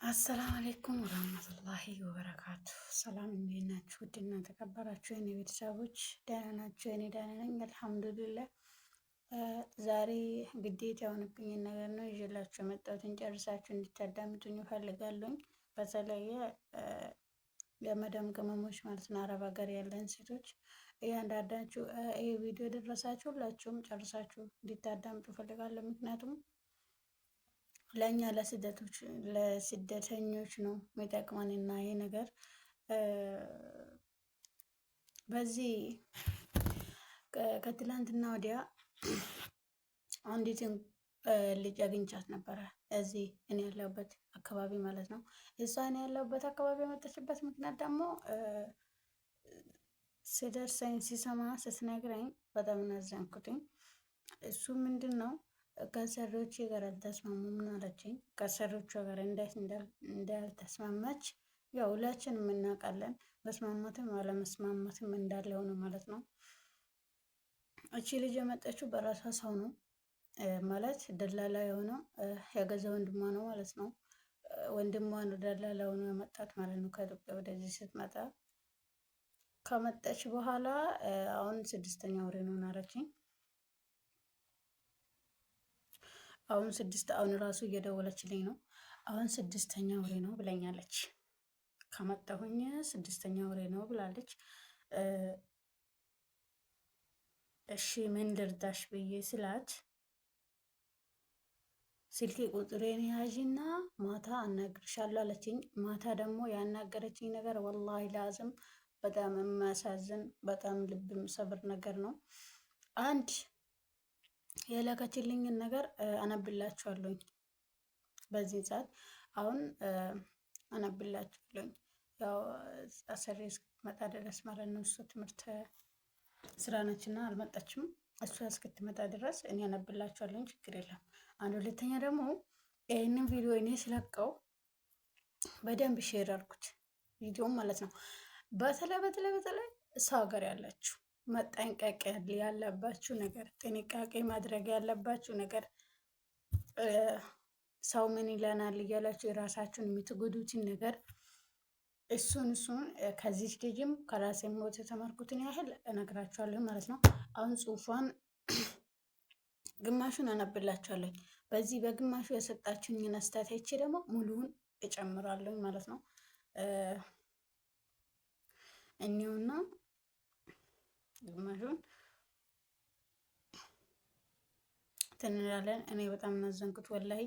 አሰላም አለይኩም ወራህመቱላሂ ወበረካቱ። ሰላም እንዴት ናችሁ? ውድና ተከበራችሁ የኔ ቤተሰቦች ደህና ናችሁ? እኔ ደህና ነኝ አልሐምዱሊላህ። ዛሬ ግዴታ የሆነብኝን ነገር ነው ይዤላችሁ የመጣሁትን ጨርሳችሁ እንድታዳምጡኝ እፈልጋለሁኝ። በተለየ የመደም ቅመሞች ማለት ነው አረብ ሀገር ያለን ሴቶች እያንዳንዳችሁ ይሄ ቪዲዮ የደረሳችሁ ሁላችሁም ጨርሳችሁ እንድታዳምጡ እፈልጋለሁ። ምክንያቱም ለእኛ ለስደተኞች ነው የሚጠቅመን እና ይሄ ነገር በዚህ ከትላንትና ወዲያ አንዲትን ልጅ አግኝቻት ነበረ። እዚህ እኔ ያለሁበት አካባቢ ማለት ነው። እሷ እኔ ያለሁበት አካባቢ የመጣችበት ምክንያት ደግሞ ስደርሰኝ ሲሰማ ስትነግረኝ በጣም ናዘንኩትኝ። እሱ ምንድን ነው ከሰሪዎቼ ጋር አልተስማሙም ነው አለችኝ። ከሰሪዎቿ ጋር እንዴት እንዳልተስማማች ያው ሁላችንም እናውቃለን። መስማማትም አለመስማማትም እንዳለ ሆኖ ማለት ነው። እቺ ልጅ የመጣችው በራሷ ሰው ነው ማለት ደላላ የሆነው የገዛ ወንድሟ ነው ማለት ነው። ወንድሟ ነው ደላላ ሆኖ የመጣት ማለት ነው። ከኢትዮጵያ ወደዚህ ስትመጣ ከመጣች በኋላ አሁን ስድስተኛ ወሬ ነው አለችኝ። አሁን ስድስት አሁን ራሱ እየደወለችልኝ ነው። አሁን ስድስተኛ ወሬ ነው ብለኛለች። ከመጣሁኝ ስድስተኛ ወሬ ነው ብላለች። እሺ ምን ልርዳሽ ብዬ ስላት ስልኬ ቁጥሬን ያዥና ማታ አናግርሻለሁ አለችኝ። ማታ ደግሞ ያናገረችኝ ነገር ወላሂ ላዝም በጣም የሚያሳዝን በጣም ልብ የሚሰብር ነገር ነው። አንድ የላከችልኝን ነገር አነብላችኋለሁኝ። በዚህ ሰዓት አሁን አነብላችኋለሁኝ። ያው አሰሪ እስክትመጣ ድረስ ማለት ነው። እሱ ትምህርት ስራ ነችና አልመጣችም። እሷ እስክትመጣ ድረስ እኔ አነብላችኋለሁኝ። ችግር የለም። አንድ ሁለተኛ ደግሞ ይህንን ቪዲዮ እኔ ስለቀው በደንብ share አድርጉት፣ ቪዲዮም ማለት ነው። በተለይ በተለይ በተለይ ሰው ሀገር ያላችሁ መጠንቀቅ ያለባችሁ ነገር፣ ጥንቃቄ ማድረግ ያለባችሁ ነገር ሰው ምን ይለናል እያላችሁ የራሳችሁን የምትጎዱትን ነገር እሱን እሱን ከዚች ልጅም ከራሴ ሞት የተማርኩትን ያህል እነግራችኋለሁ ማለት ነው። አሁን ጽሁፏን ግማሹን አነብላችኋለሁ። በዚህ በግማሹ የሰጣችሁኝን አስተያየት ደግሞ ሙሉውን እጨምራለሁ ማለት ነው። እኒውና ግማሹን ትንላለን። እኔ በጣም ናዘንኩት ወላሂ።